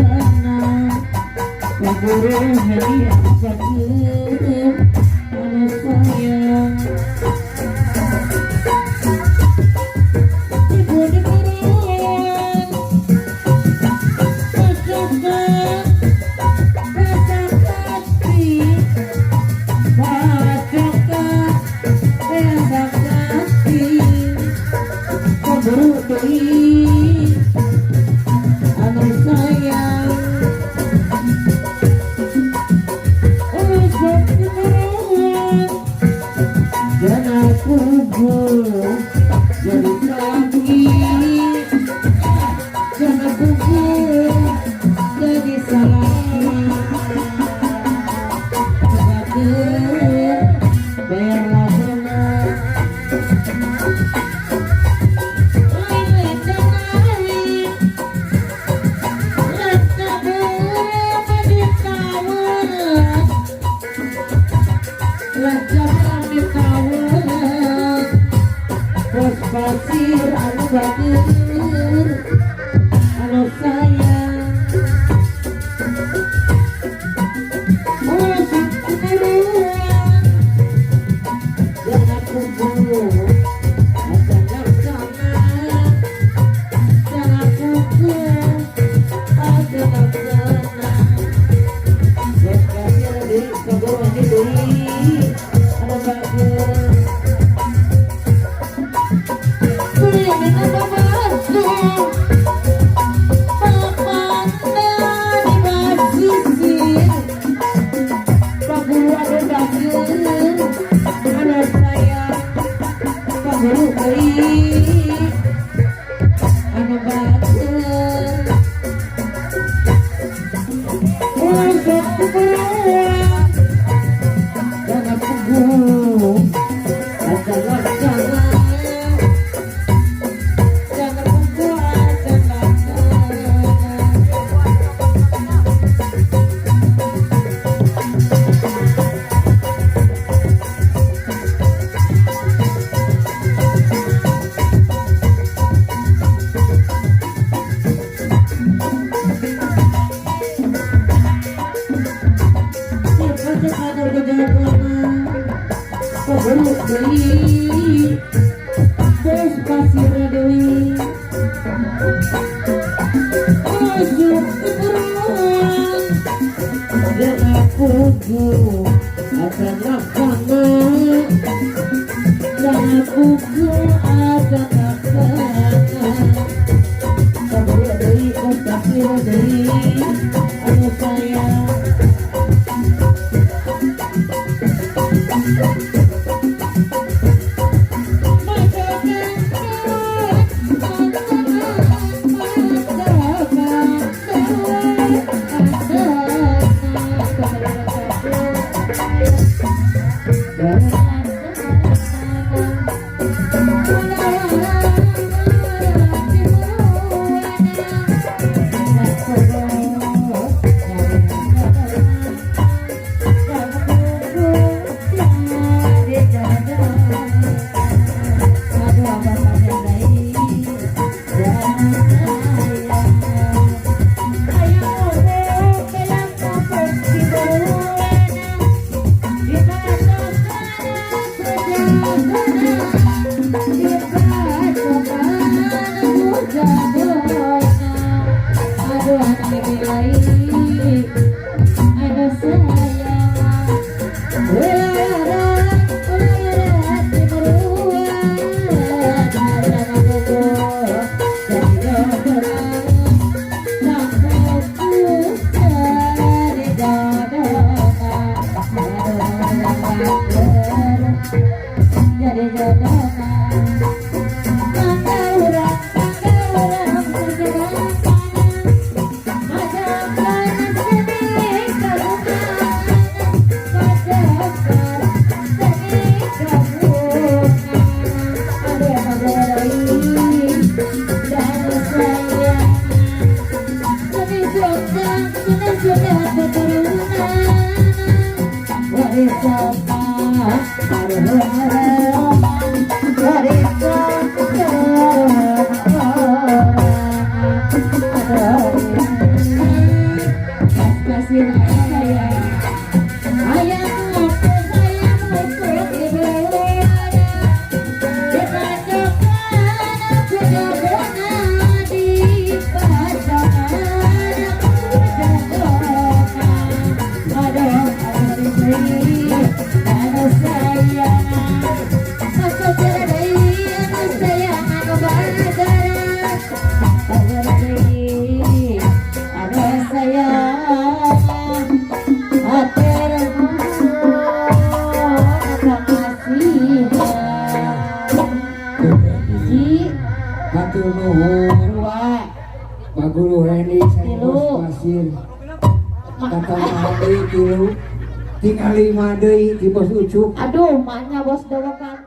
laksana. Guru Heni bager anu sayang. Ibu diburuan Pacokan rasa kasih, pacokan rasa kasih. Guru deui anu sayang. Usuk diburuan Jana kubu jadi salaki, Jana kubu jadi salaki. Bager bayar laksana. Lain lain Lata berapa Lata berapa Bos pasir anu bager anu sayang. Usuk buruan Jangan kubu acan laksana, Jangan kubu acan laksana. Bos pasir deui kaguru ini deui anu bager. Jangan kubu aja laksana. Anu sayang. Jadi jodohna. Warisan. Pasir sayang. Hayang ngumpul, hayang ngumpul ibuna. Di pajokan ku jagona, di pajokan ku jagona. Aduh, aduh deui anu sayang. Masuk deui anu sayang anu bagara. Bagara deui anu sayang. Hatur nuhun pangasihan. Hiji, Hatur nuhun. dua, Pak Guru Hendy Tilu. Pasir. Kata deui tilu. Tinggal lima deui ti Bos Ucup. Aduh, maknya bos dogokan.